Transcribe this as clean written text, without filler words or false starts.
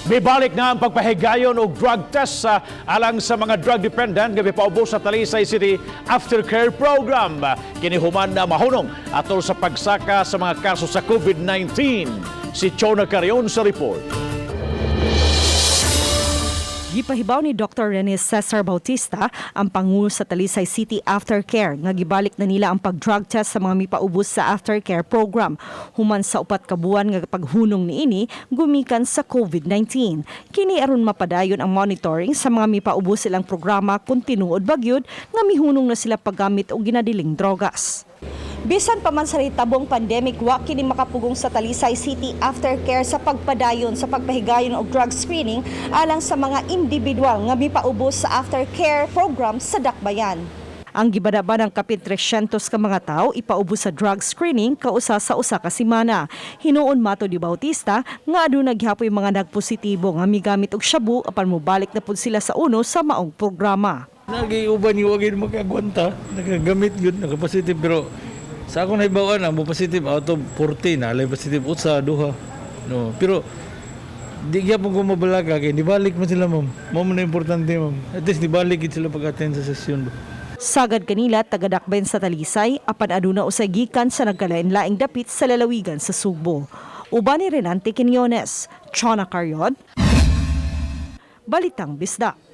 Mibalik na ang pagpahigayon og drug test sa alang sa mga drug dependent nga mipaubos sa Talisay City Aftercare Program. Kini human na mahunong atol sa pagsaka sa mga kaso sa COVID-19. Si Chona Carion sa report. Gipahibaw ni Dr. Rene Cesar Bautista, ang pangulo sa Talisay City Aftercare, nga gibalik na nila ang pag-drug test sa mga mipaubos sa aftercare program human sa 4 ka buwan nga paghunong niini gumikan sa COVID-19. Kini aron mapadayon ang monitoring sa mga mipaubos silang programa kung tinuod ba gyud nga mihunong na sila paggamit og ginadiling drogas. Bisan pa man sa hitabong pandemic, wa kini makapugong sa Talisay City Aftercare sa pagpadayon sa pagpahigayon og drug screening alang sa mga individual nga mipaubos sa aftercare program sa Dakbayan. Ang gibadaba ng kapin 300 ka mga tao ipaubos sa drug screening kausa sa 1 ka semana. Hinuon, mato ni Bautista, nga aduna gihapon mga nagpositibo nga migamit og shabu apan mobalik na pud sila sa uno sa maong programa. Nagiuban yung wagin makagwanta, nakagamit yun, nakapositive, pero sa akong nahibawan, ang positive out of 40 na, alay positive utsa, duha. No, pero di gyapon ko mabalaga kay nibalik man sila, ma'am. Mao man na importante, ma'am. At least nibalik gid sila pag-attend sa session ba. Sagad kanila tagadakbayan sa Talisay apan aduna usay gikan sa nagkalain-laing dapit sa lalawigan sa Sugbo. Uban ni Renante Quinones, Chona Carion, Balitang Bisdak.